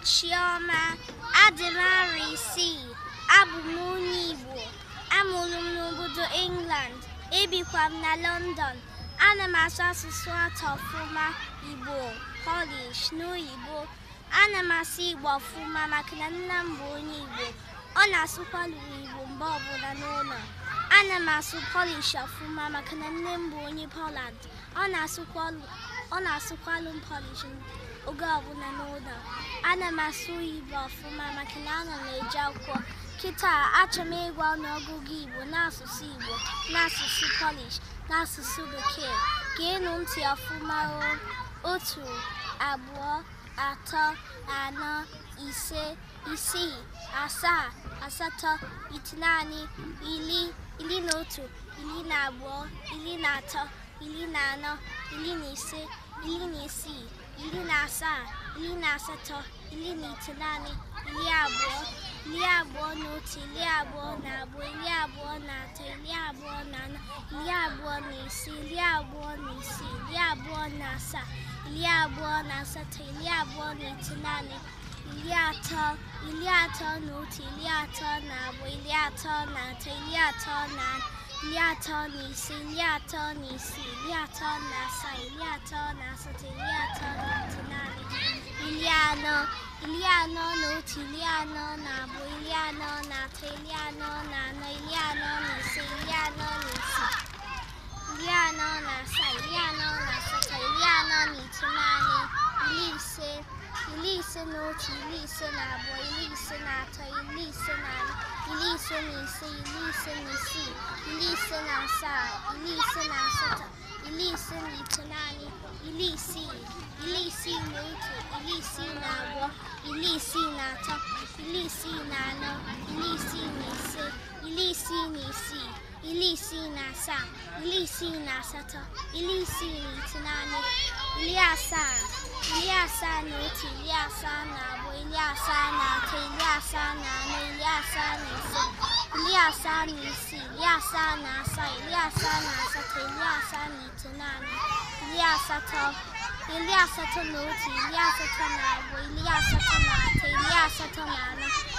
Chioma. Adị m arọ 6. Abụ m onye Igbo. Amụrụ m n'obodo England. Ebikwa m na London. Ana m asụ asụsụ atọ ọfụma: Igbo, Polish na oyibo. Ana m asụ Igbo ọfụma maka na nna m bụ onye Igbo. Ọ na-asụkwalụ Igbo mgbe ọbụla n'ụlọ. Ana m asụ Polish ọfụma maka na nne m bụ onye Poland. Ọ na-asụkwalụ m Polish oge ọbụla n'ụlọ. Ana m asụ oyibo ọfụma maka na ana m eje akwụkwọ. Kịta achọrọ m ịgwa ọnụọgụgụ Igbo n'asụsụ Igbo, n'asụsụ Polish, n'asụsụ Bekee. Geenụ ntị ọfụma o. 1, 2, 3, 4, 5, 6, 7, 8, 9, 10, 11, 12, 13, 14, 15, 16, 17, 18, 19, 20, 21, 22, 23, 24, 25, 26, 27, 28, 29, 30, 31, 32, 34, 35, 36, 37, 38, 39, 41, 42, 43, 44, 45, 46, 47, 48, 49, 50, 51, 52, 53, 54, 56, 57, 58, 59, 60, 62, 64, 65, 67, 68, 69, 70, 71, 72, 73, 74, 75,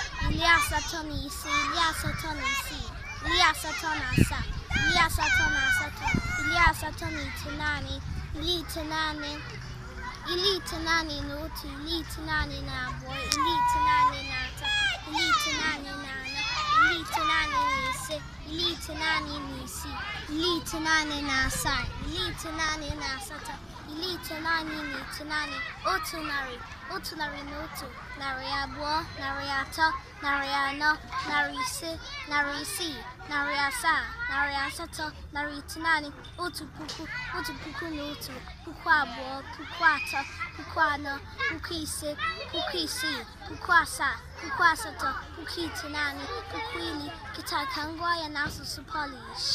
76, 77, 78, 79, 80, 81, 82, 83, 84, 85, 86, 87, 88, 89, 91, 92, 93, 94, 95, 96, 97, 88, 89, 100, 200, 300, 400, 500, 600, 700, 800, 1000, 1001, 2000, 3000, 4000, 5000, 6000, 7000, 8000, 90, 10,000. Kịta ka m gụọ ya n'asụsụ Polish.